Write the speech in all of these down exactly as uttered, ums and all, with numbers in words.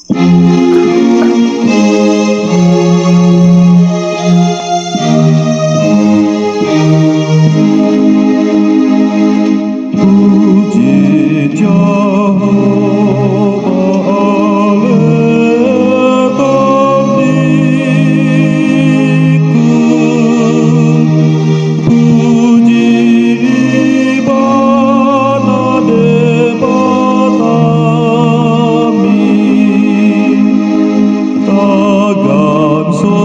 Tagan so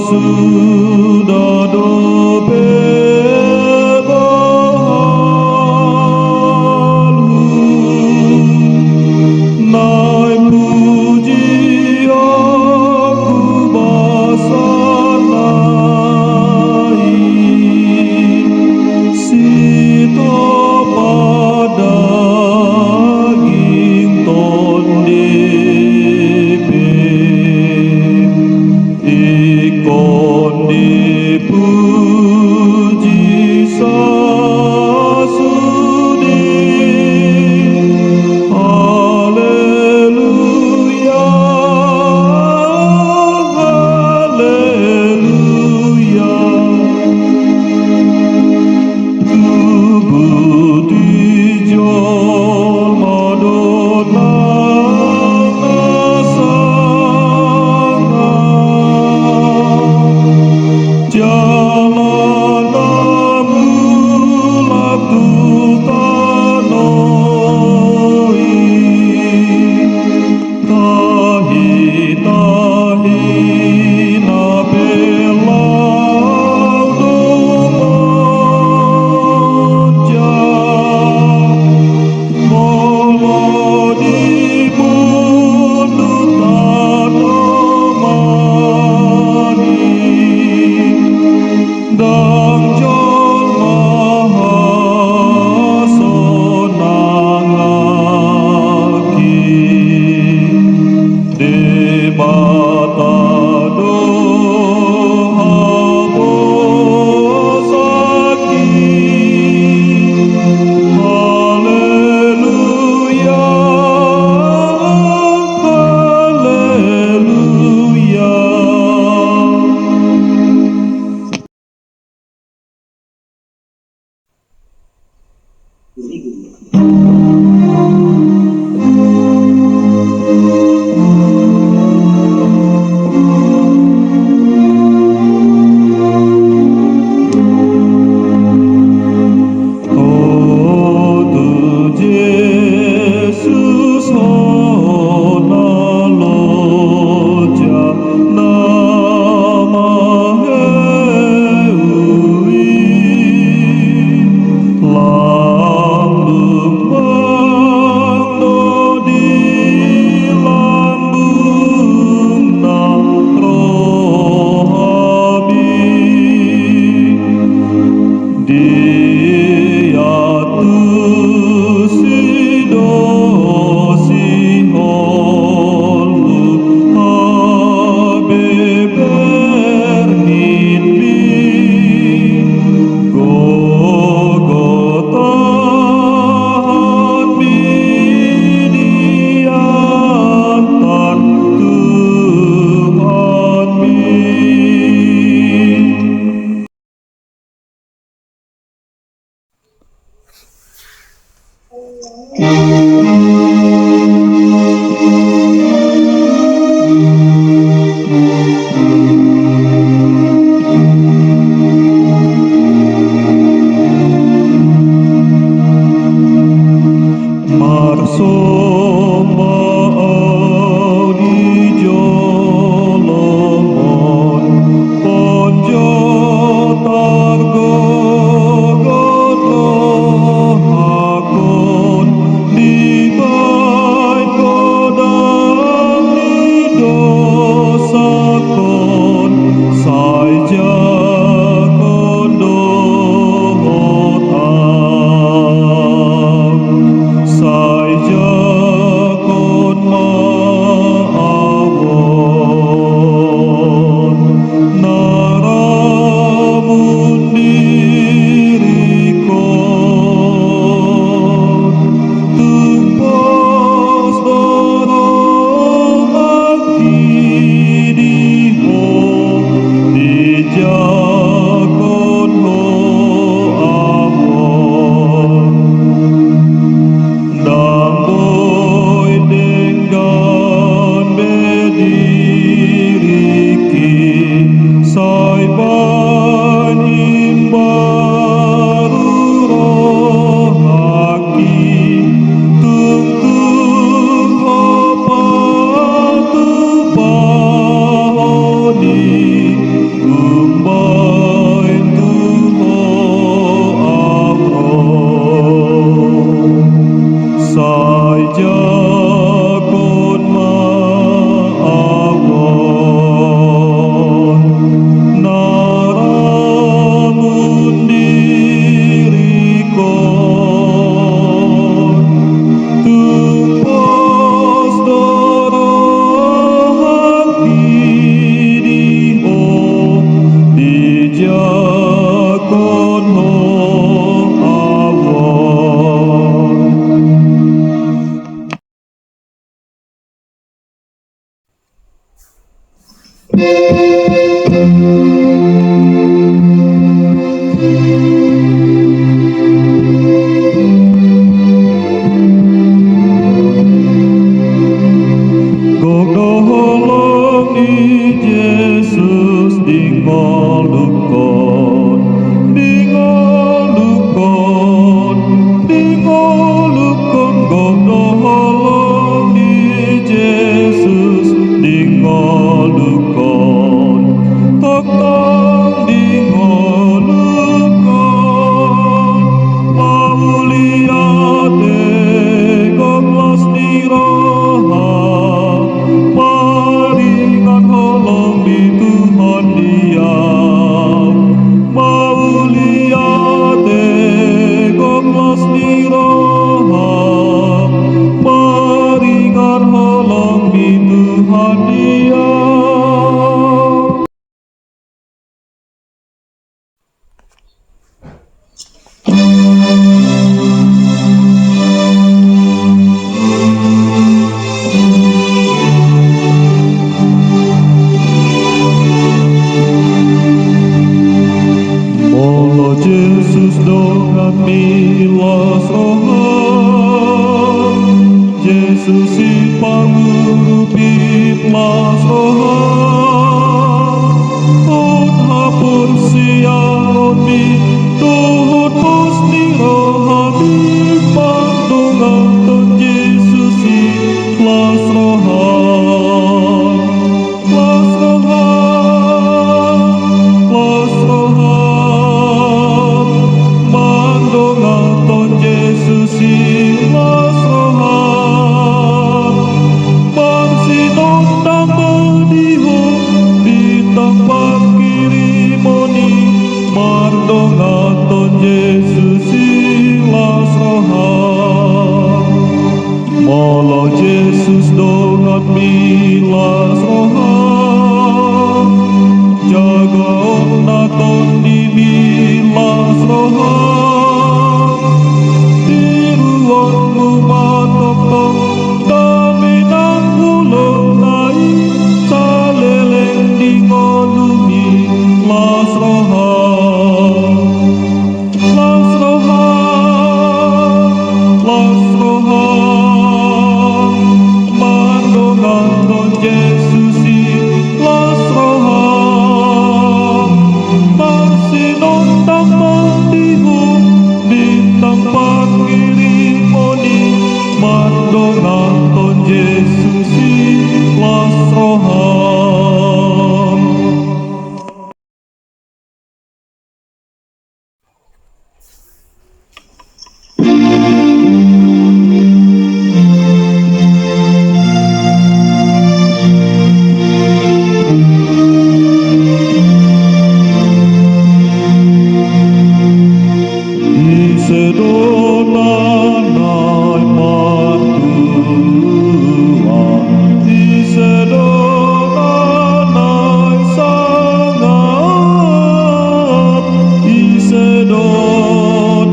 suda dope bohalhu, naeng pujion hubasana i. Sitopot daging tondi pe ingkon dipuji sasude. Haleluya, haleluya. Tubu di jolma do nang na sangap, jala na mulak tu tano i. Tahi-tahi na pe laho do monjak, molo di mundut tano mani. Ndang jolma hasonanganki, Debata do haposanki. Haleluya, haleluya. Ho tu Jesus hona loja na maheu i, lam lumbang do di lambungna rohami. Diantusi do sihol habeberninmi, gogo tahanmi diantar Tuhanmi. Marsomba au di jolom on, ponjot argogot rohakon, dibaen godang ni dosakon, sai jago do hotap. Sai jago Susi pangurupi las roha, hot haporseaonmi dohot pos ni rohami, pardonganhon Jesus i las roha. Las roha, las roha, pardonganhon Jesus i las roha. Marsinondang ma di ho bintang panghirimon i, pardonganhon Jesus i las roha. Molo Jesus donganmi las roha, jagaon na tondimi las roha. Tiruonmu ma tongtong dame nang holongna i, saleleng di ngolumi las roha. Las roha, las roha, pardonganhon Jesus i las roha. Marsinondang ma di ho bintang panghirimon i, pardonganhon Jesus i las roha. Ise do na naeng martua, ise do na naeng sangap, ise do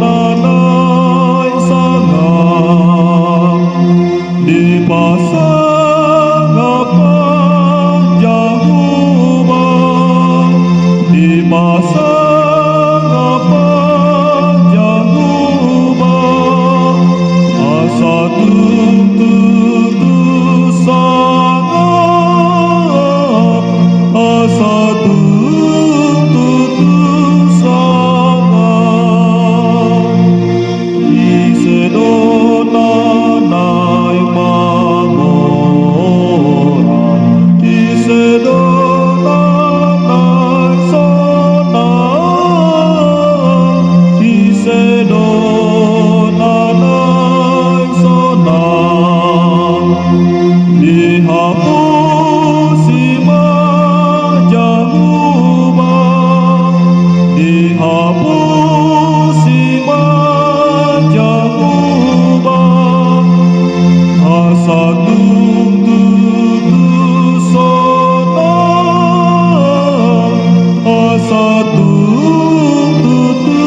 na naeng sangap. Dipasangap ma Jahowa, dipasangap ma Jahowa, asa tung tutu sangap, asa tung tutu sangap. Ise do na naeng mangora, ise do na naeng sonang, ise do na naeng sonang. Dihapusi ma Jahowa, dihapusi ma Jahowa, asa tung tutu sonang, asa tung tutu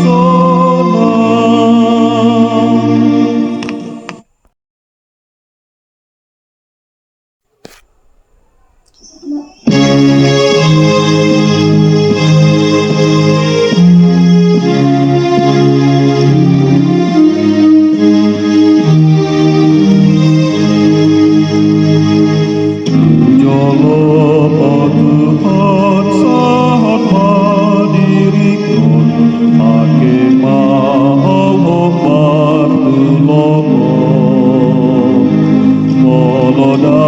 sonang. Jolo patuhon sahat ma diringkon, ake ma ho hombar tu lomon. Molo da